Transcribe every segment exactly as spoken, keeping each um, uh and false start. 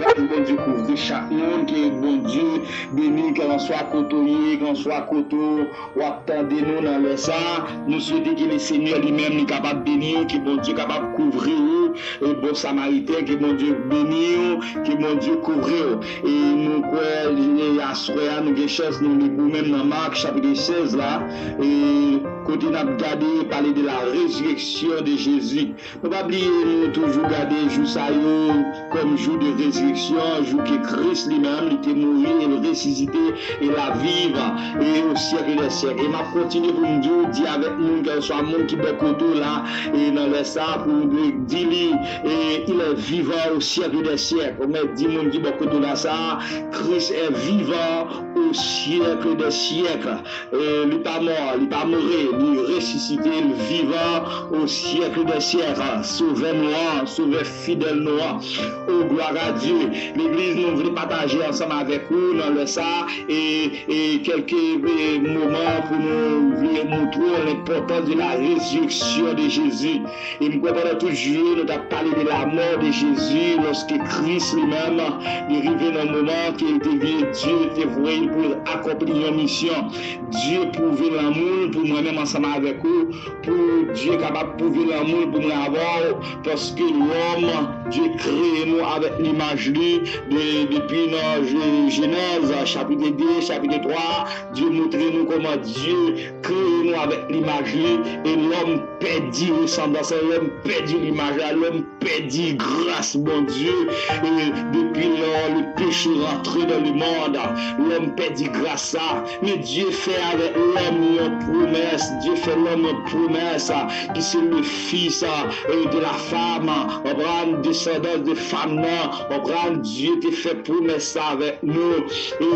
Ke Bondye kouvri chak moun, ke Bondye beni, kèlkanswa kote w ye, kèlkanswa kote w ap tande nou nan lè sa a. Nou swete ke Lesenyè li menm li kapab beni w, ke Bondye kapab kouvri w, e bon Samariten, ke Bondye beni w, ke Bondye kouvri w. E nou kwè, e aswè a, nou gen chans, nou li pou menm nan Mak, chapit sèz la, e kote n ap gade, pale de la résurrection de Jésus. Nou pa bliye, nou toujou gade jou sa yo kòm jou de rezireksyon, jou ke Kris li menm, li te mouri e l resisite e l ap viv e o syèk dè syèk. E m ap kontinye pou m di w, di avèk moun, kèlkanswa moun ki bò kote w la, e nan lè sa a, pou w di li, e il est vivant au siècle des siècles. Ou mèt di moun ki bò kote w la sa a, Christ est vivant au siècle des siècles. E li pa mò, li pa mouri, li resisite, li vivan o syèk dè syèk. Sovè nou an, Sovè fidèl nou an. O, glwa a Dye. Legliz, nou vle pataje ansanm avèk ou nan lè sa a, e, e kèlke, e, moman pou nou vle montre w lenpòtans de la résurrection de Jésus. E m kwè pandan tout jou yo, nou t ap pale de la mò de Jezi, lòske Kris li menm, li rive nan moman ke l te vini, Dye te voye l pou l akonpli yon misyon. Dye pwouve lanmou l pou mwen menm ansanm avèk ou, pou Dye kapab pwouve lanmou l pou mwen avè w, paske lòm, Dye kreye nou avèk limaj li, de, depi nan Je-, Jenèz, chapit de, chapit twa, Dye montre nou kòman Dye kreye nou avèk limaj li, e lòm pèdi resanblans la, lòm pèdi limaj la, lòm pèdi gras Bondye, e depi lè le péché rantre dans le monde, lòm pèdi gras sa. Men Dye fè avèk lòm yon pwomès, Dye fè lòm yon pwomès, ki se le fils, e, de la femme, konprann, descendance de femme nan, konprann, Dye te fè pwomès sa avèk nou. E,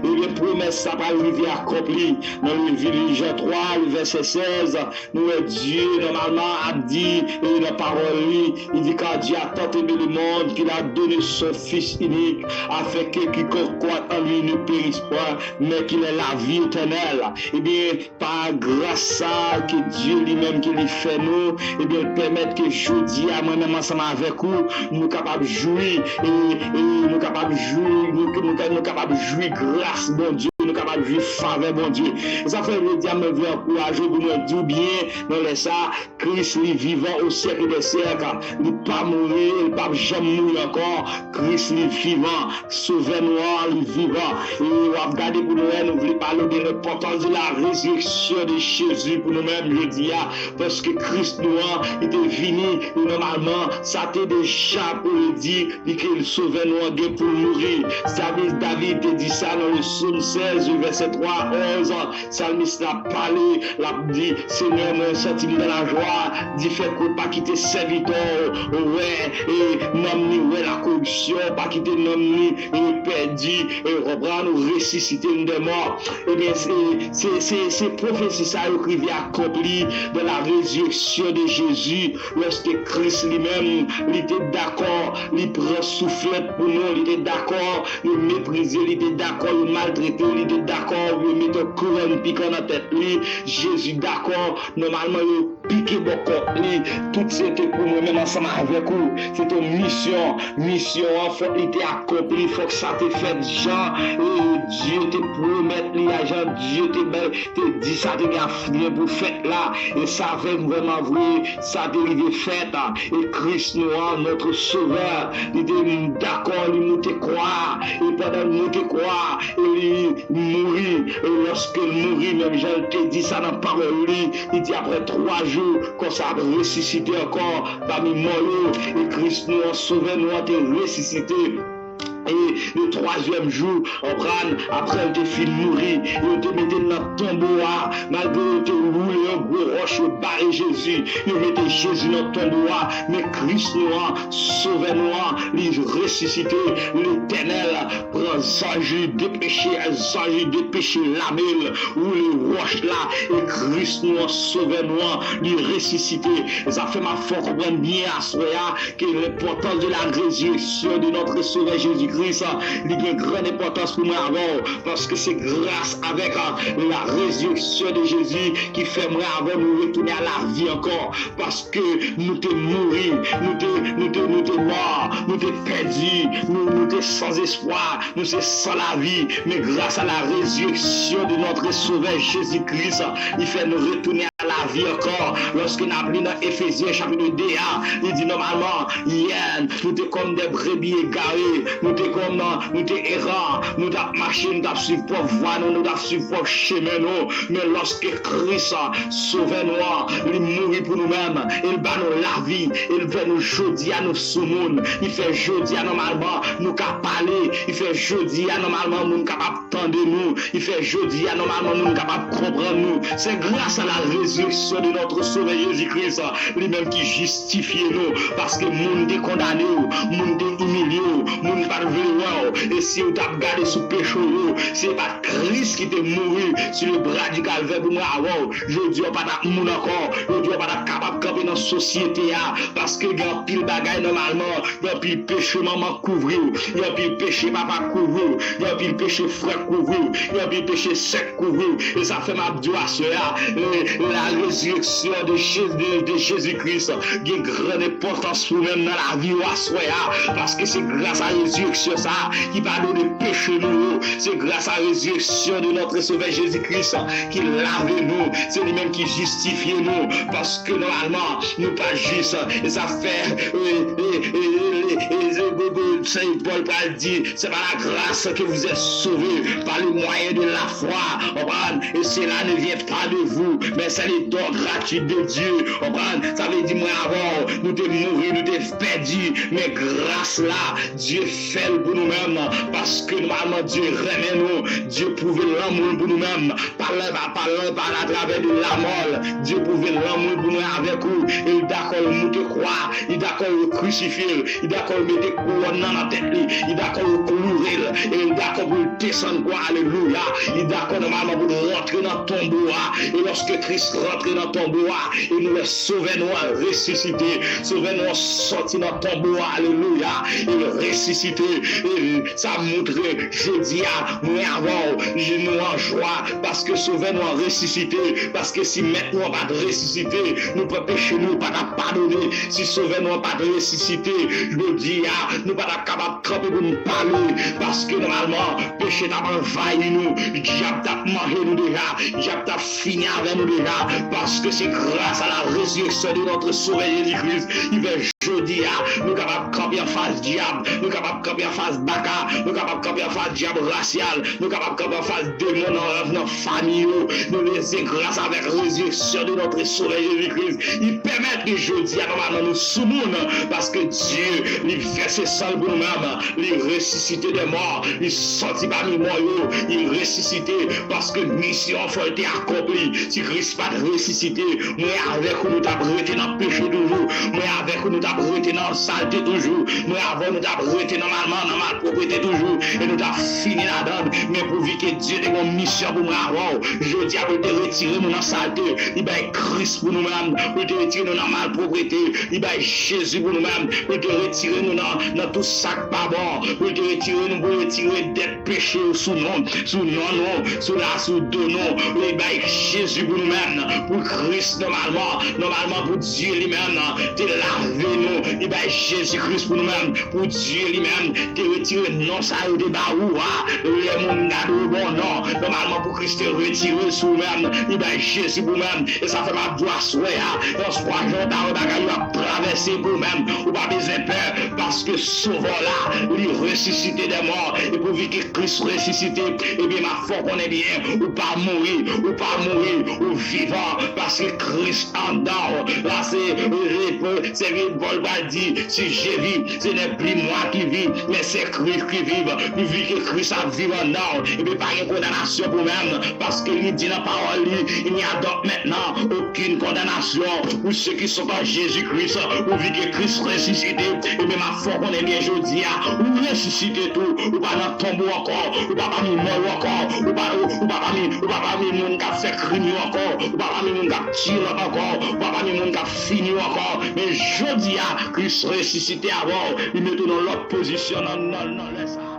ebyen, pwomès sa pral rive akonpli. Nan Levanjil Jan twa, le vèsè sèz, nou wè Dye, nòmalman, ap di, e nan pawòl li, li di, car Dieu a tant aimé le monde qu'il a donné son Fils unique, afin que quiconque croit en lui ne périsse point, mais qu'il ait la vie éternelle. Ebyen, pa gras sa ke Dye li menm ke li fè nou, ebyen, l pèmèt ke jodi a, mwen menm ansanm avèk ou, nou kapab jwi, e, e nou kapab jwi, nou, nou, nou kapab jwi gras Bondye, nou kapab jwi favè Bondye. E sa fè jodi a, mwen vle ankouraje w pou mwen di w byen nan lè sa, Kris li vivan o syèk dè syèk. Li pa mouri, li p ap janm mouri ankò. Kris li vivan. Sovè nou an, li vivan. E w ap gade pou nou wè, nou vle pale de lenpòtans de la résurrection de Jésus pou nou menm jodi a. Paske Kris nou an, li te vini, e nòmalman, sa te deja predi, li ke Sovè nou an gen pou l mouri. David, David te di sa nan le Sòm sèz, vèsè twa a onz. Salmis la pale, l ap di, Senyè, mwen santi m nan lajwa, difèt ke w pa kite sèvitè w wè, e, nanm ni wè lakoripsyon, pa kite nanm ni, e, pèdi, e, konprann, ou resisite l dè mò. Ebyen, se, se, se, se pwofesi sa yo ki rive akonpli dans la résurrection de Jésus, lòske Kris li menm, li te dakò, li pran souflèt pou nou, li te dakò, yo meprize, li te dakò, yo maltrete, li te dakò, yo mete kouwòn pikan nan tèt li. Jezi dakò, nòmalman, yo pike bò kòt li. Tout se te pou mwen menm ansanm avèk ou. Se te yon misyon. Misyon an, fòk li te akonpli, fòk sa te fèt jan, e, Dye te pwomèt li a, jan Dye te bay, te di sa te gen a f-, gen pou fèt la. E sa vrèman vre, sa te rive fèt. E Kris nou an, notre Sauveur, li te dakò, li moute kwa. E pandan l moute kwa, e li mouri. E lòske l mouri, menm jan l te di sa nan pawòl li, li di, apre twa jou, konsa ap resisite ankò pami mò yo. E Kris nou an, Sovè nou an, te resisite. E le twazyèm jou, konprann, apre l te fin mouri, yo te mete l nan tonbo a. Malgre yo te woule yon gwo wòch, yo bare Jezi, yo mete Jezi nan tonbo a. Men Kris nou an, Sovè nou an, li resisite. Letènèl pran zanj li, depeche zanj li, depeche lame l, woule wòch la, e Kris nou an, Sovè nou an, li resisite. E sa fè m ap fè w konprann byen aswè a ke lenpòtans de la résurrection de notre Sauveur Jésus Kris, li gen grann enpòtans pou mwen avè w, paske se gras avèk, a, la rezireksyon de Jezi ki fè mwen avè w nou retounen a lavi ankò, paske nou te mouri, nou te, nou te, nou te mò, nou te pèdi, nou, nou te san espwa, nou se san lavi, men gras a la rezireksyon de notre Sauvè Jezi Kris, li fè nou retounen a lavi ankò. Lòske n ap li nan Efezyen chapit de a, li di nòmalman, yè, nou te kòm de brebi egare, nou te kòm, nou te eran, nou t ap mache, nou t ap swiv pwòp vwa nou, nou t ap swiv pwòp chemen nou. Men lòske Kris, Sovè nou an, li mouri pou nou menm, e l ba nou lavi, e l fè nou jodi a nou sou moun, li fè jodi a nòmalman nou ka pale, li fè jodi a nòmalman moun kapab tande nou, li fè jodi a nòmalman moun kapab konprann nou. Se gras a la rezireksyon de notre Sauvè Jezi Kris, li menm ki jistifye nou, paske moun te kondane w, moun te imilye w, moun pa t vle wè w, e si w t ap gade sou peche w yo, se pa t Kris ki te mouri sou le bra di Kalvè pou mwen avè w, jodi a w pa t ap moun ankò, jodi a w pa t ap kapab kanpe nan sosyete a, paske gen anpil bagay nòmalman, gen anpil peche manman kouvri w, gen anpil peche papa kouvri w, gen anpil peche frè kouvri w, gen anpil peche sè kouvri w. E sa fè m ap di w aswè a, e, la rezireksyon de, Je- de, de Jezi Kris gen grann enpòtans pou menm nan lavi w aswè a, paske se gras a rezireksyon sa a ki padone peche nou yo, se gras a rezireksyon de notre Sauvè Jezi Kris ki lave nou, se li menm ki jistifye nou, paske nòmalman nou pa jis, e sa fè, e, e, e, e, e, e, e, Sen Pòl pral di, c'est par la grâce que vous êtes sauvés, par le moyen de la foi, konprann? Et cela ne vient pas de vous, mais c'est le don gratuit de Dieu, konprann? Sa vle di mwen avè w, nou te mouri, nou te pèdi, men gras la, Dye fè l pou nou menm, paske nòmalman Dye renmen nou, Dye pwouve lanmou l pou nou menm, pa la, pa, pa la, pa atravè de lamò l, Dye pwouve lanmou l pou mwen avèk ou, e l dakò l moute kwa, li dakò yo krisifye l, li dakò yo mete kouwòn nan nan tèt li, li dakò yo kloure l, e l dakò pou l desann kwa, alelouya, li dakò nòmalman pou l rantre nan tonbo a, e lòske Kris rantre nan tonbo a, e nou wè Sovè nou an resisite, Sovè nou an sòti nan tonbo a, alelouya, e l resisite, e sa montre jodi a, mwen avè w, nou an jwa, paske Sovè nou an resisite, paske si Mèt nou an pa t resisite, nou pran peche nou pa t ap padone, si Sovè nou an pa t resisite, jodi a, nou pa t ap kapab kanpe pou n pale, paske nòmalman, peche t ap anvayi nou, dyab t ap manje nou deja, dyab t ap fini avè nou deja, paske se gras a la rezireksyon de notre Sauvè Jezi Kris ki fè jodi a, nou kapab kanpe anfas dyab, nou kapab kanpe anfas baka, nou kapab kanpe anfas dyab rasyal, nou kapab kanpe anfas demon nan rèv nan fanmi yo. Nou leve gras avèk rezireksyon de notre Sauvè Jezi Kris. Li pèmèt ke jodi a, nòmalman, nou sou moun, paske Dye, li vèse san l pou nou menm, li resisite de mò, li sòti pami mò yo, li resisite, paske misyon an fò l te akonpli. Si Kris pa t resisite, mwen avèk ou, nou t ap rete nan peche toujou. Mwen avèk ou, nou t ap rete nan salte toujou. Mwen avè w, nou t ap rete nòmalman nan malpwòpte toujou. E nou t ap fini ladan l. Men pouvi ke Dye te gen yon misyon pou mwen avè w, jodi a, pou l te retire nou nan salte, li bay Kris pou nou menm, pou l te retire nou nan malpwòpte, li bay Jezi pou nou menm, pou l te retire nou nan, nan tout sa k pa bon, pou l te retire nou, pou l retire dèt peche yo sou nou, sou non nou, sou la, sou do nou. Li bay Jezi pou nou menm, pou Kris nòmalman, nòmalman pou Dye li menm te lave nou, li bay Jezi Kris pou nou menm, pou Dye li menm te retire non sa yo te ba ou a. Lè moun gade w bon non, nòmalman pou Kris te retire sou ou menm, li bay Jezi pou menm. E sa fè m ap di w aswè a, yon swa jan w ta wè bagay yo ap travèse pou ou menm, ou pa bezwen pè, paske Sovè w la, li resisite de mò. E pouvi ke Kris resisite, ebyen, m ap fè w konnen byen, ou pa mouri, ou pa mouri, ou vivan, paske Kris anndan w. La, se, se, se, Pòl pral di, si je vis, ce n'est plus moi qui vis, mais c'est Christ qui vit. Pouvi ke Kris ap viv anndan w, ebyen, pa gen kondanasyon pou ou menm, paske li di nan pawòl li, il n'y a donc maintenant aucune condamnation pour ceux qui sont en Jésus-Christ. Pouvi ke Kris resisite, ebyen, m ap fè w konnen byen jodi a, ou resisite tou, ou pa nan tonbo ankò, ou pa pami mò yo ankò, ou pa, ou, ou pa pami, ou pa pami moun k ap fè krim yo ankò, ou pa pami moun k ap tiye lòt ankò, ou pa pami moun k ap fini yo ankò. Men jodi a, Kris resisite avè w, li mete w nan lòt pozisyon nan, nan nan lè sa a.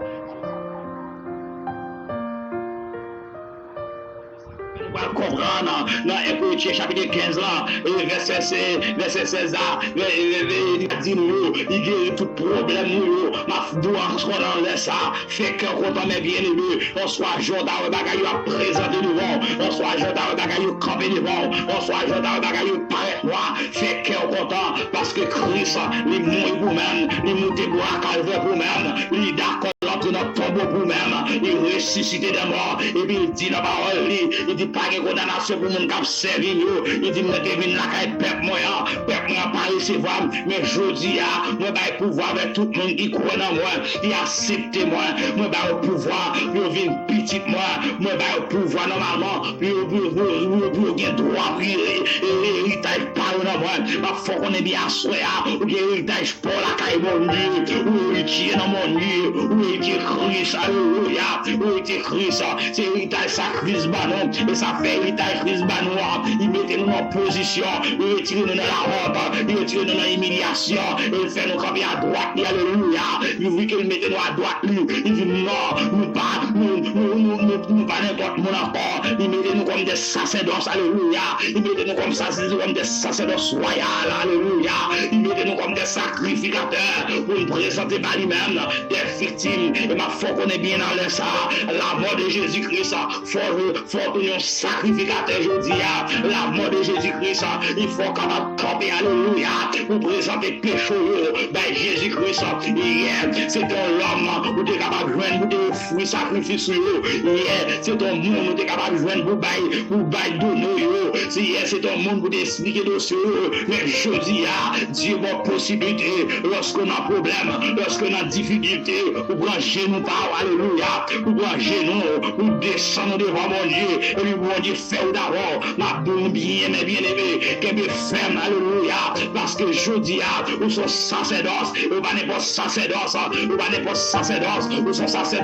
Nou pral konprann nan, nan en Korentyen chapit kenz lan, e vèsè se, vèsè sèz la, vè-, vè-, vè-, li di nou yo, li geri tout pwoblèm nou yo. M ap di w ankò nan lè sa a, fè kè w kontan, men byeneme, yon swa jan w ta wè bagay yo ap prezante devan w, yon swa jan w ta wè bagay yo kanpe devan w, yon swa jan w ta wè bagay yo parèt nwa, fè kè w kontan, paske Kris, li mouri pou mwen, li moute bwa Kalvè pou mwen, li dakò l antre nan tonbo pou mwen, li resisite de mò, epi l di nan pawòl li, li di pa gen kondanasyon pou moun k ap sèvi m yo, li di mwen te vin lakay pèp mwen an, pèp mwen an pa resevwa m, men jodi a, mwen bay pouvwa avèk tout moun ki kwè nan mwen, ki aksepte mwen, mwen ba yo pouvwa pou yo vin pitit mwen, mwen ba yo pouvwa nòmalman, pou yo, pou yo, pou yo, pou yo, pou yo gen dwa pou e-, e-, eritaj pa yo nan mwen. M ap fè w konnen byen aswè a, ou gen eritaj pa w lakay Bondye, ou eritye nan Bondye, ou eritye Kris, alelouya, ou eritye Kris, se eritaj sa Kris ban nou, e sa fè eritaj Kris ban nou an, li mete nou nan pozisyon, li retire nou nan lawont, li retire nou nan imilyasyon, e li fè nou kanpe adwat li, alelouya, li, vi ke li mete nou adwat li, li di non, nou pa, nou, nou, nou, nou, nou pa nenpòt moun ankò, li mete nou kòm de sasèdòs, alelouya, li mete nou kòm sa, kòm de sasèdòs wayal, alelouya, li mete nou kòm de sakrifikatè pou n prezante ba li menm, de viktim, e m ap fè w konnen byen nan lè sa a, lamò de Jezi Kris, fè w, fè w tounen yon sakrifikatè jodi a, lamò de Jezi Kris, li fè w kapab kanpe, alelouya, pou prezante peche w yo bay Jezi Kris. Yè, se te yon lòm ou te kapab jwenn pou te ofri sakrifis ou yo. Yè, se te yon moun ou te kapab jwenn pou bay, pou bay done w yo. Se yè, se te yon moun pou te eksplike dosye w yo. Men jodi a, Dye ba w posiblite, lòske w nan pwoblèm, lòske w nan difikilte, ou pran jenou pa w, alelouya, ou pran jenou, ou desann ou devan Bondye, epi Bondye fè w dabò. M ap di w byen, men byeneme, kenbe fèm, alelouya, paske jodi a, ou se yon sasèdòs, ou pa nenpòt sasèdòs, ou pa nenpòt sasèdòs, ou se yon sasèdòs